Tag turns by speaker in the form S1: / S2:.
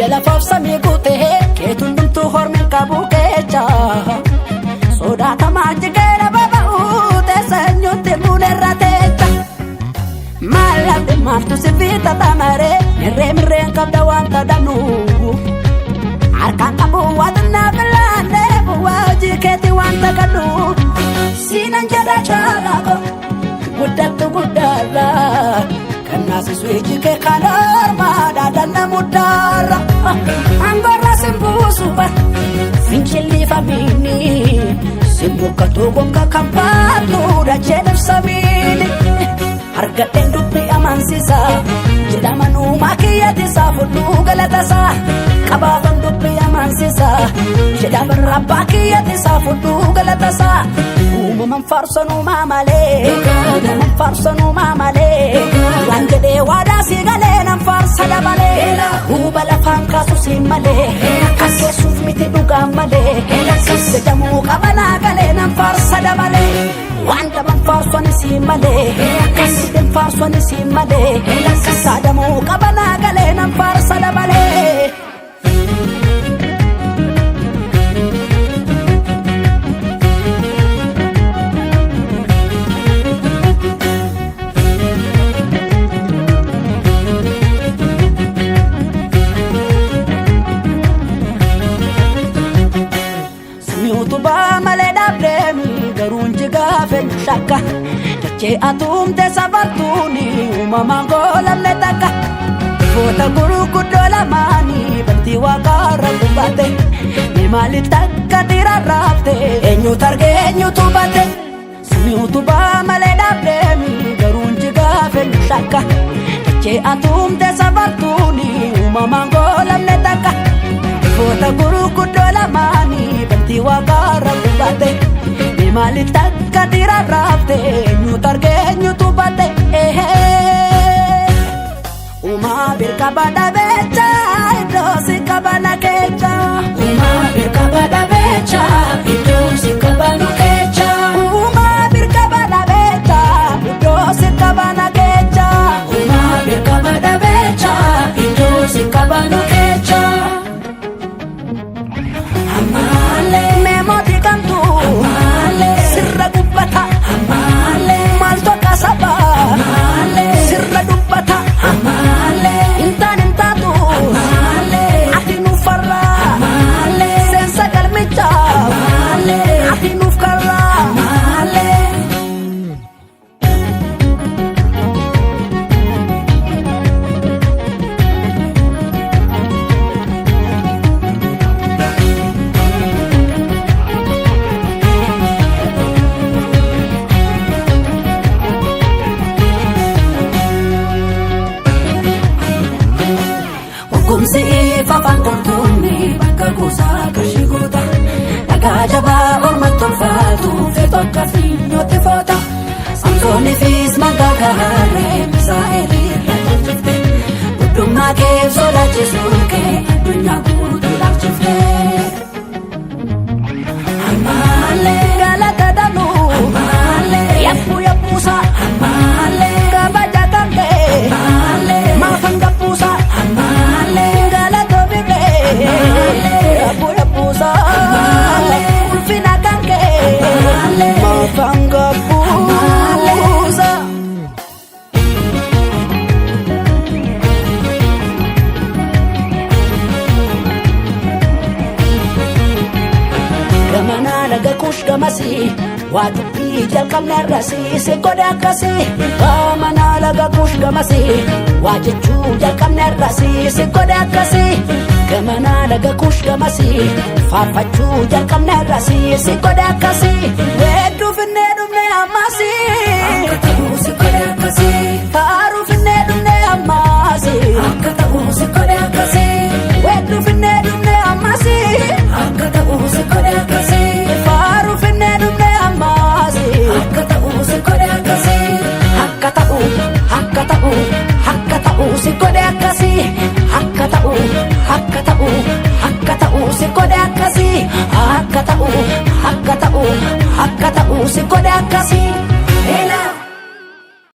S1: Biyya lafaaf samii guutee keetuun dhumtuu hormiin qabu keecha. Sodaatamaa jigee baba'uu teessanyuutti muulerra teecha. Maal maaltu si fiixata maree mirree mirreen qabda wanta danuu. Harkaan qabu waatinaa filaanee bu'aa hojii keetii wanta gadhu. Siinan jedha caalaa guddattu guddaarra. Kannaasisu iji kee kan ormaa dhaadanna muddaarra. Angorra simbuusu bar fincilliifamiini. Simbukkatu gonka kan baatu dachee ibsamiini. Argadheen dubbii amansiisa jedhama nuumaa kiyyatisaa fudhuu galatasaa. Qabaafan dubbii amansiisa jedhama abbaa kiyyatisaa fudhuu galatasaa. Uumaman faarsanuumaa malee uumaman faarsanuumaa malee waan jedhee waadaa si galee nan faarsa dabalee huuba lafaan kaasu si malee akkas keessuuf miti dhugaan malee jedhamuu qabanaa galee nan faarsa dabalee waan daban faarsan si malee akkas hidhen faarsan si malee saadamuu qabanaa galee nan faarsa dabalee. Utubaa malee dhaabdeemi garuu injigaa feenyu shakka dachee atuumte safartuuni uumamaan goolamne takka ifoota gurguddoo lamaanii bantii waaqaarra gubbate mee maali takka dhiirarraafte eenyutu arge eenyutu bate Samii utubaa malee dhaabdeemi garuu injigaa feenyu shakka dachee atuumte safartuuni uumamaan goolamne takka ifoota gurguddoo lamaanii bantii waaqaarra gubbate mee maali takka dhiirarraafte eenyutu arge eenyutu bate Uumaa birqaba dhabeecha iddoo si qabana keecha.
S2: Uumaa birqaba dhabeecha iddoo si qabanu keecha.
S1: Uumaa birqaba dhabeecha iddoo si qabana keecha.
S2: Uumaa birqaba dhabeecha iddoo si qabanu keecha. Amaalee
S1: Meemooti kamtu
S2: Amaalee
S1: sirra gubbata
S2: amaalee
S1: maaltu akka saba
S2: amaalee
S1: sirra dubbata
S2: amaalee
S1: intaan intaatu
S2: amaalee
S1: ati nuuf farra
S2: amaalee
S1: seensa galmicha
S2: amaalee
S1: ati nuuf karra.
S2: amaalee.
S1: Ogumsi ifa afaan qurxummii bakka kuusaa qarshii guuta. Dhagaa jabaa orma tolfaatu feetu akka fiinyootti foota. Samsoonii fi mangaaga harree misaa'elii irra jajjifte. Guddummaa kee sodaachisuu kee addunyaa guutuu laalchifte.
S2: Amaalee
S1: Galata danuu
S2: amaalee
S1: yabbuu yabbuusaa
S2: amaalee
S1: kabaja kan ta'e
S2: amaalee
S1: maafan gabbuusaa.
S2: amaalee
S1: Galata birree yabbuu yabbuusaa ulfina kan ka'e maafan gabbuusaa. Gamanaa laga kuush gamasii waa dubbii jalqabne irrasii si godhe akkasii. Gamanaa laga kuush gamasii waa jechuu jalqabne irrasii si godhe akkasii. Gamanaa laga kuush gamasii faarfachuu jalqabne irrasii si godhe akkasii. Weedduu finnee dhumne ammasii
S2: Akka ta'u si godhe akkasii.
S1: faaruu finnee dhumne ammasii
S2: Akka ta'u si godhe akkasii.
S1: weedduu finnee dhumne ammasii
S2: Akka ta'u si godhe akkasii.
S1: faaruu finnee dhumne ammasii.
S2: Akka ta'u si godhe akkasii.
S1: Akka ta'u, akka ta'u, akka ta'u si godhe akkasii. Akka ta'u, akka ta'u, akka ta'u si godhe akkasii. Akka ta'u, akka ta'u, akka ta'u si godhe akkasii.